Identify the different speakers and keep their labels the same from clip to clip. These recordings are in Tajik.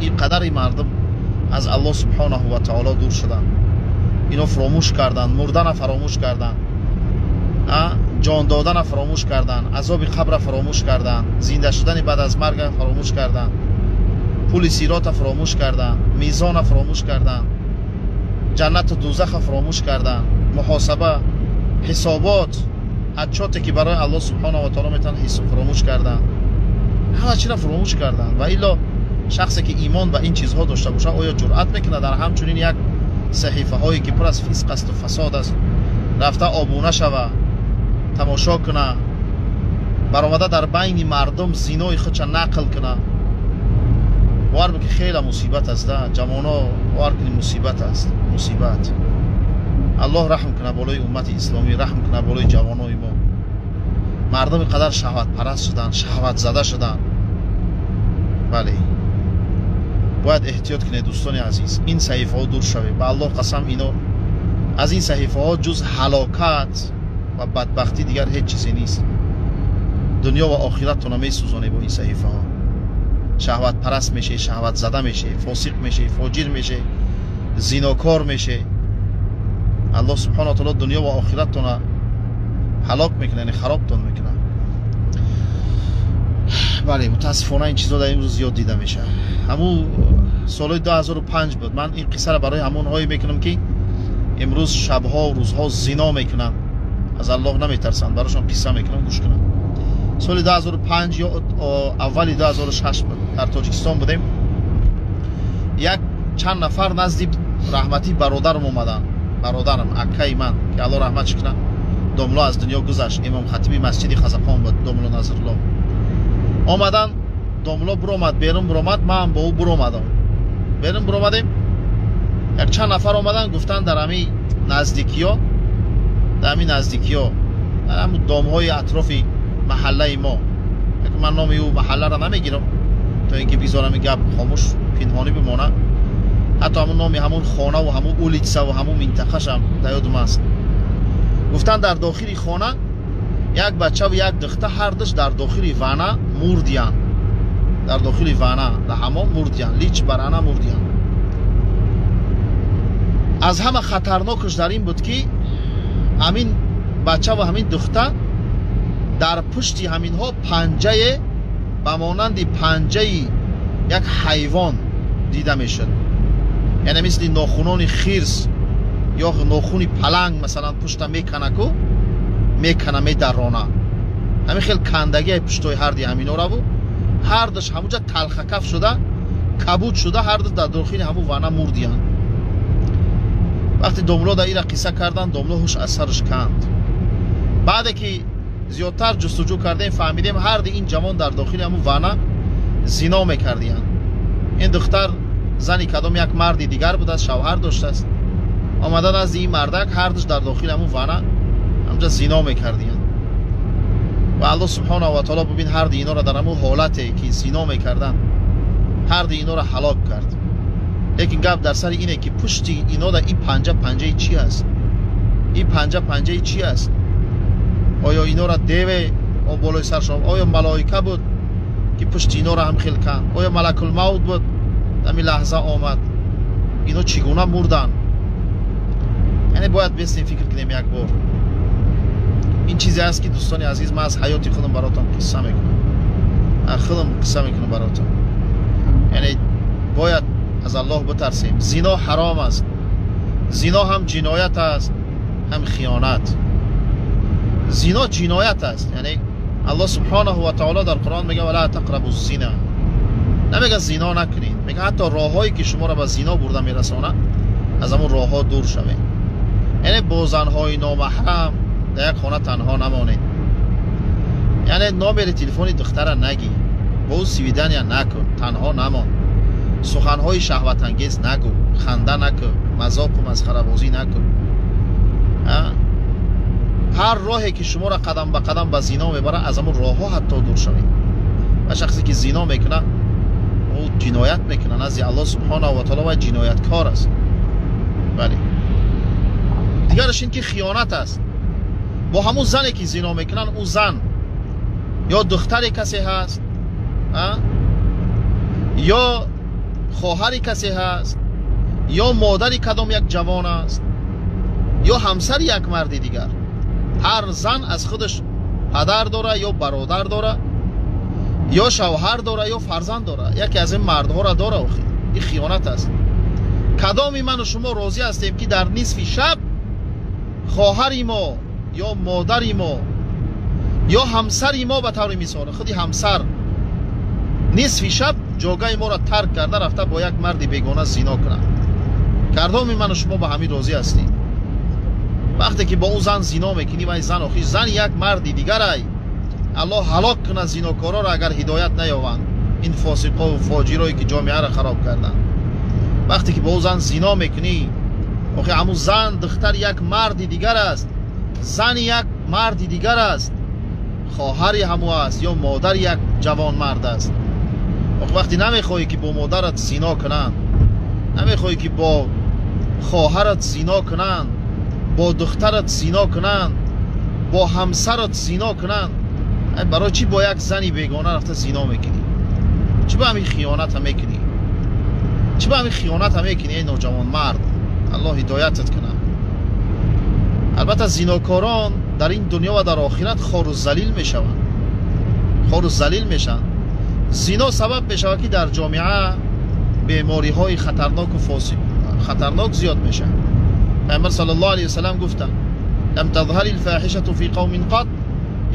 Speaker 1: Ин қадари мардум аз Аллоҳ субҳонаҳу ва таоло дур шуданд. Ино фаромӯш карданд, мурдана фаромӯш карданд, ҷон додана фаромӯш карданд, азоби қабра фаромӯш карданд, зинда шудани баъд аз марга фаромӯш карданд, пули сирота фаромӯш карданд, мизона фаромӯш карданд, ҷаннату дузаха фаромӯш карданд, муҳосаба, ҳисобот, отчёте ки барои Аллоҳ субҳонаҳу ва таоло метавон фаромӯш карданд. Ҳама чиро фаромӯш карданд. Ва илло шахсе ки имон ба ин чизҳо дошта бошад, оё ҷуръат мекунад дар ҳамчунин як саҳифаҳое ки пур аз фисқ асту фасод аст рафта обуна шава, тамошо куна, баромада дар байни мардум зинои худша нақл куна? Бовар бикун, хеле мусибат аст. Да ҷавоно, бовар кунӣ, мусибат аст, мусибат. Аллоҳ раҳм куна болои уммати исломӣ, раҳм куна болои ҷавонои мо. Мардум қадар шаҳватпараст шуданд, шаҳватзада шуданд. Бале, бояд эҳтиёт кунед, дӯстони азиз, ин саҳифаҳо дур шавед. Ба Аллоҳ қасам, ино аз ин саҳифаҳо ҷуз ҳалокат ва бадбахтӣ дигар ҳеҷ чизе нест. Дунё ва охираттона месӯзонед бо ин саҳифаҳо. Шаҳватпараст мешавӣ, шаҳватзада мешавӣ, фосиқ мешавӣ, фоҷир мешавӣ, зинокор мешавӣ. Аллоҳ субҳана таоло дунё ва охираттона ҳалок мекунад, яъне харобтон мекунад. Бале, мутаассифона ин чизо дар имрӯз зиёд дида мешавад. Ҳамун солҳои 2005 буд. Ман ин қиссаро барои ҳамонҳое мекунам, ки имрӯз шабҳо рӯзҳо зино мекунанд, аз Аллоҳ наметарсанд. Барошон қисса мекунам, гӯш кунанд. Соли 2005 ё аввали 2006 буд, дар Тоҷикистон будем. Як чанд нафар назди раҳматӣ бародарам омаданд. Бародарам, аккаи ман, ки Аллоҳ раҳматш кунад, домло аз дунё гузашт, имом хатиби масҷиди Қазақон буд, домло Назрулло. Омадан, домло буромад, берун буромад, ман бо ӯ буромадам. Берун буромадем, як чанд нафар омадан, гуфтанд, дар ҳами наздикиё, дар ҳами наздикиё, дар ҳамн домҳои атрофи маҳаллаи мо, ман номи ӯ маҳалларо намегирам, то ин ки бигзор ҳами гап хомӯш пинҳонӣ бимонад. Ҳатто ҳамун номи ҳамун хонаву ҳамун улитсаву ҳамун минтақашам дар ёдум аст. Гуфтанд, дар дохили хона як бачаву як духта, ҳардуш дар дохили вана мурдиянд, дар дохили вана, дар ҳамом мурдиянд, лич барана мурдиянд. Аз ҳама хатарнокаш дар ин буд, ки ҳамин бачаву ҳамин духта дар пушти ҳаминҳо панҷае ба монанди панҷаи як ҳайвон дида мешуд, яъне мисли нохунони хирс ё нохуни паланг, масалан, пушта меканаку мекана, медарона. Ҳамин хел кандагии пуштои ҳарди ҳаминораву ҳардуш ҳамуҷа талхакаф шуда, кабуд шуда, ҳарду дар дохили ҳамун вана мурдиянд. Вақте домло дар ира қисса карданд, домло ҳуш аз сараш канд. Баъде ки зиёдтар ҷустуҷӯ кардем, фаҳмидем, ҳарди ин ҷавон дар дохили ҳамун вана зино мекардиянд. Ин духтар зани кадом як марди дигар будааст, шавҳар доштааст. Омада назди ин мардак, ҳардуш дар дохили ҳамун вана ҳамҷа зино мекардиянд. Ва Аллоҳ субҳонаҳу ва таоло, бибин, ҳарди инора дар ҳамун ҳолате ки зино мекарданд, ҳарди инора ҳалок кард. Лекин гап дар сари ине, ки пушти инода ин панҷа панҷаи чӣ аст? Ин панҷа панҷаи чӣ аст? Оё инора деве болои саршон, оё малоика буд, ки пушти инора ҳам хел канд, оё малакулмавт буд, ҳамин лаҳза омад? Ино чӣ гуна мурданд? Яъне бояд бестем, фикр кунем як бор. Ин чизе аст, ки, дӯстони азиз, ман аз ҳаёти худам баротон қисса мекунам, аз худам қисса мекунам баротон. Яъне бояд аз Аллоҳ битарсем. Зино ҳаром аст. Зино ҳам ҷиноят аст, ҳам хиёнат. Зино ҷиноят аст. Яъне Аллоҳ субҳонаҳу ва таоло дар Қуръон мега: «Ва ла тақрабу зина». Намега зино накунед, мега ҳатто роҳҳое ки шуморо ба зино бурда мерасонад, аз ҳамун роҳҳо дур шавед. Яъне бо занҳои номаҳрам дар як хона танҳо намонед, яъне номери телефони духтара нагӣ, бо ӯ свидания накун, танҳо намон, суханҳои шаҳватангез нагӯ, ханда накун, мазоқу масхарабозӣ накун. Ҳар роҳе ки шуморо қадам ба қадам ба зино мебарад, аз ҳамун роҳҳо ҳатто дур шавед. Ва шахсе ки зино мекунад, ӯ ҷиноят мекунад назди Аллоҳ субҳонаҳу ва таоло ва ҷинояткор аст. Бале, дигараш ин ки хиёнат аст. Бо ҳамун зане ки зино мекунанд, ӯ зан ё духтари касе ҳаст, ё хоҳари касе ҳаст, ё модари кадом як ҷавон аст, ё ҳамсари як марди дигар. Ҳар зан аз худаш падар дора, ё бародар дора, ё шавҳар дора, ё фарзанд дора. Яке аз ин мардҳоро дора. Охир ин хиёнат аст. Кадоми ману шумо розӣ ҳастем, ки дар нисфи шаб хоҳари мо ё модари мо ё ҳамсари мо, ба таври мисол худи ҳамсар, нисфи шаб ҷогаи моро тарк карда рафта бо як марди бегона зино кунад? Кадоми ману шумо ба ҳамин розӣ ҳастем? Вақте ки бо ӯ зан зино мекунӣ, вай зан охир зани як марди дигарай. Аллоҳ ҳалок кунад зинокороро, агар ҳидоят наёванд, ин фосиқову фоҷирое ки ҷомеаро хароб карданд. Вақте ки бо ӯ зан зино мекунӣ, охир ҳамун зан духтари як марди дигар аст, зани як марди дигар аст, хоҳари ҳамӯ аст ё модари як ҷавонмард аст. Охир вақте намехоҳӣ, ки бо модарат зино кунанд, намехоҳӣ, ки бо хоҳарат зино кунанд, бо духтарат зино кунанд, бо ҳамсарат зино кунанд, барои чӣ бо як зани бегона рафта зино мекунӣ? Чӣ ба ҳамин хиёната мекунӣ? Чӣ ба ҳамин хиёната мекунӣ, эй ноҷавонмард? Аллоҳ ҳидоятат кунад. Албатта, зинокорон дар ин дунё ва дар охират хору залил мешаванд, хору залил мешаванд. Зино сабаб мешавад, ки дар ҷомеа бемориҳои хатарноку хатарнок зиёд мешавад. Пайғамбар саллаллоҳу алайҳи васаллам гуфтанд: لم تظهر الفاحشة في قوم قط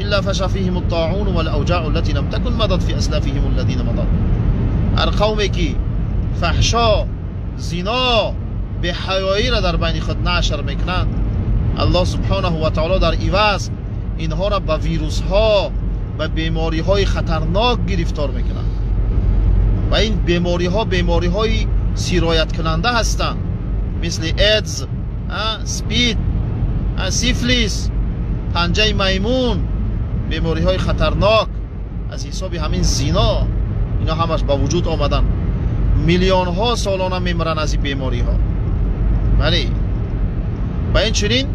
Speaker 1: إلا فشا فيهم الطاعون والأوجاع التي لم تكن مضت في أسلافهم الذين مضوا. Ҳар қавме ки фаҳшо, зино, беҳаёиро дар байни худ нашр мекунанд, Аллоҳ субҳонаҳу ва таоло дар иваз инҳоро ба вирусҳо, ба бемориҳои хатарнок гирифтор мекунанд ва ин бемориҳо бемориҳои сирояткунанда ҳастанд, мисли эдз, спид, сифлис, панҷаи маймун. Бемориҳои хатарнок аз ҳисоби ҳамин зино ино ҳамаш ба вуҷуд омаданд. Миллионҳо солона мемиранд аз ин бемориҳо. Бале, ва инчунин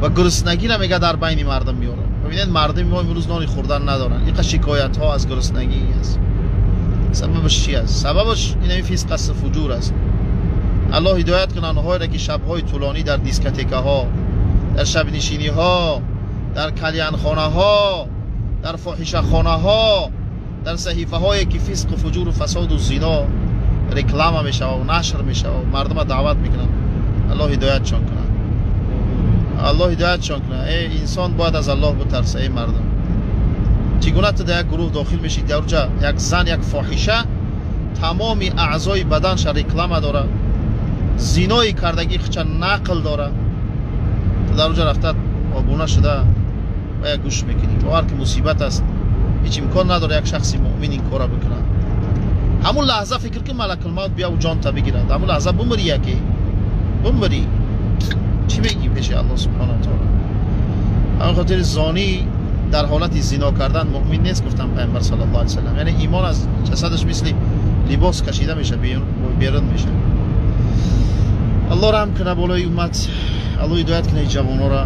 Speaker 1: ва гуруснагиро мега дар байни мардум меорад. Бибинед, мардуми мо имрӯз нони хӯрдан надоранд. Инқа шикоятҳо аз гуруснагӣ аст. Сабабаш чи аст? Сабабаш инами фисқ аст, фуҷур аст. Аллоҳ ҳидоят кунад онҳоеро, ки шабҳои тӯлонӣ дар дискотекаҳо, дар шабнишиниҳо, дар калянхонаҳо, дар фоҳишахонаҳо, дар саҳифаҳое ки фисқу фуҷуру фасоду зино реклама мешавад, нашр мешавад, мардума даъват мекунанд. Аллоҳ ҳидоятшон кунад, Аллоҳ ҳидоятшон кунад. Э, инсон бояд аз Аллоҳ бутарса. Эй мардум, чӣ гуна ту дар як гурӯҳ дохил мешӣ, дар уҷа як зан, як фоҳиша тамоми аъзои баданша реклама дорад, зинои кардагӣ хича нақл дорад, ту дар уҷа рафта обуна шуда ва як гӯш мекунӣ? Бовар ки мусибат аст. Ҳеҷ имкон надорад як шахси муъмин ин кора бикунад. Ҳамун лаҳза фикр кун, малакулмавт бияву ҷонта бигирад, ҳамун лаҳза бумирӣ, яке бумирӣ, чӣ мегӣ пеши Аллоҳ субҳонаҳу ва таоло? Ҳамин хотири зонӣ дар ҳолати зино кардан муъмин нест, гуфтан Пайғамбар саллаллоҳу алайҳи васаллам. Яъне имон аз ҷасадаш мисли либос кашида меша, берун меша. Аллоҳ раҳм куна болои уммат, Аллоҳ ҳидоят куна ҷавонора.